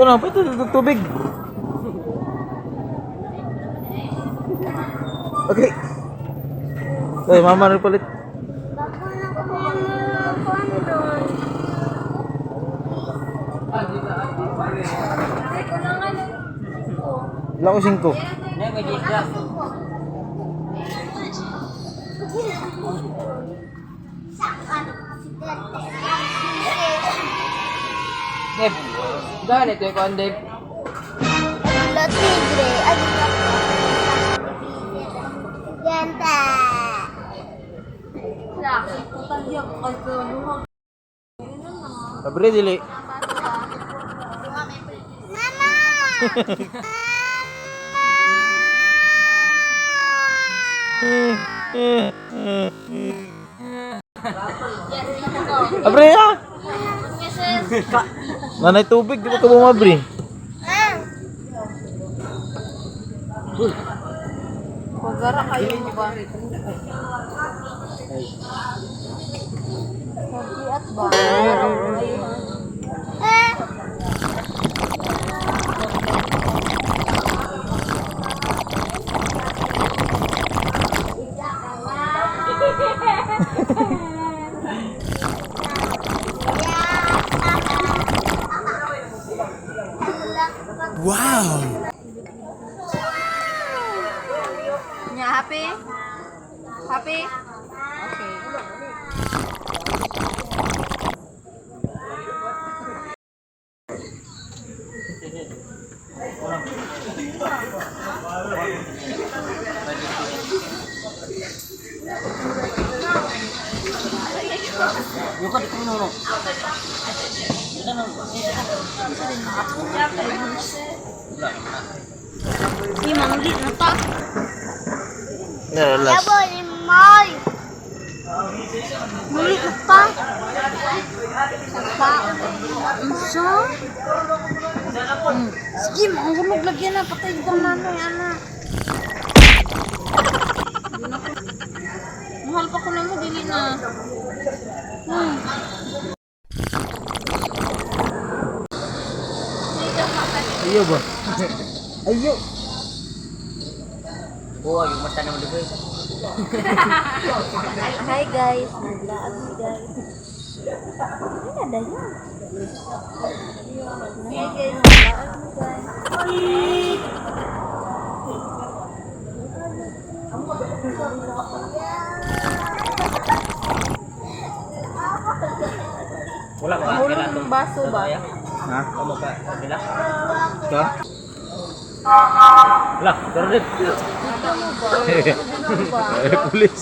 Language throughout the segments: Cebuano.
Kuno, pwede tubig. Okay. Ay, mama nagpalit. Bako na ko mga kondon. Wala ko 5. Hindi, may gisda. Deb, ganito yung kon, Deb. La tigre. Ay, ganda. Sabre dili. Mama! Abre ah. Nanay tubig, di ba ka bumabri? Ah! Pagara kayo mo ba? Sabiat ba? Ah! Nya, happy? Happy? Okay. Yung ka, dito mo no. Ni manglit na ta. Naralas. Yabo, limoy! Manglit na ta. Unsa? Sige, mahulog lagi na patay ko nanay ana. Mahal pa ko na mo dili na. Ayo ba? Ayo. Oo, yung mata naman dito. Hi guys, naglaag mi guys. Ano na dayon? Hi guys, naglaag mi guys. Wala ka, Mahulog ng baso ba? Ha? Kamu ka, sila? Ka? Wala, pero Deb. Dito mo ba? Dito ba? Eh, pulis.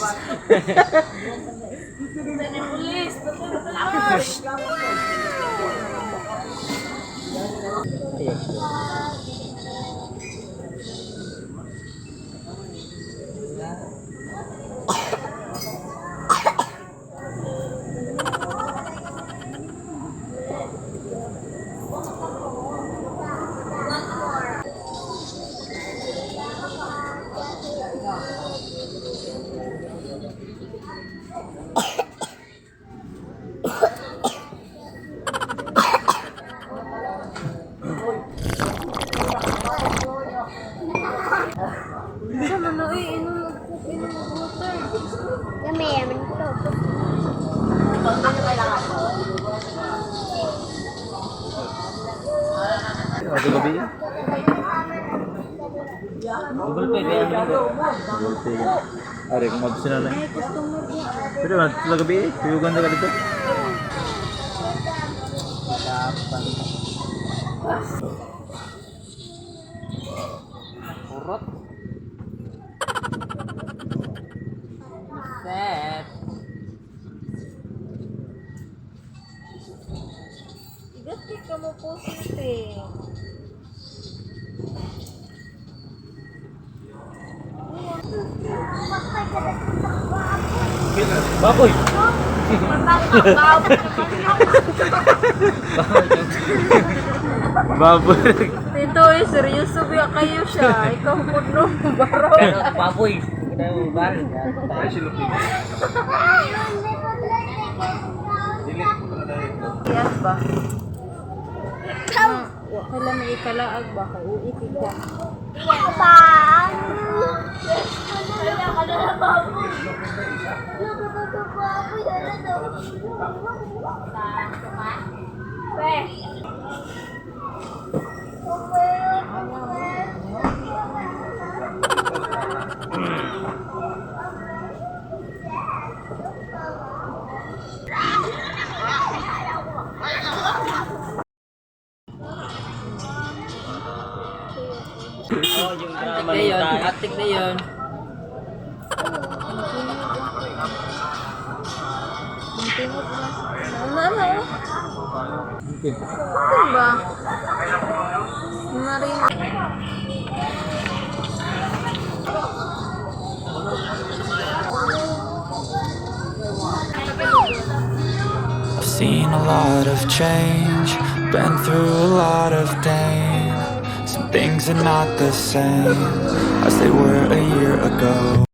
Sa man oy, inom og coke, inom og water. Yummy, yaman to. Ano gabi? Google Pay, kaya naman ko. Google Pay. Are, kung mabsin na na. Ay, customer ko. Pero wala gabi eh. Tuyugan na ka dito. Urot. Set. Igat kay ka mo pusit eh. Baboy. Baboy. Tito, eh, seryoso ba kayo siya? Ikaw po no, baro. Pero baboy. Kita yung bal. Yes ba? Okay lang may ikalaag ba? Kay uwi ka. Baan? Wala ka na na baboy. Wala ka na na baboy. Wala na. Oh, yung drama na yun. Atik na yun. Mama, oh. Okay. Ano ba? Marin. I've seen a lot of change, been through a lot of pain. Some things are not the same as they were a year ago.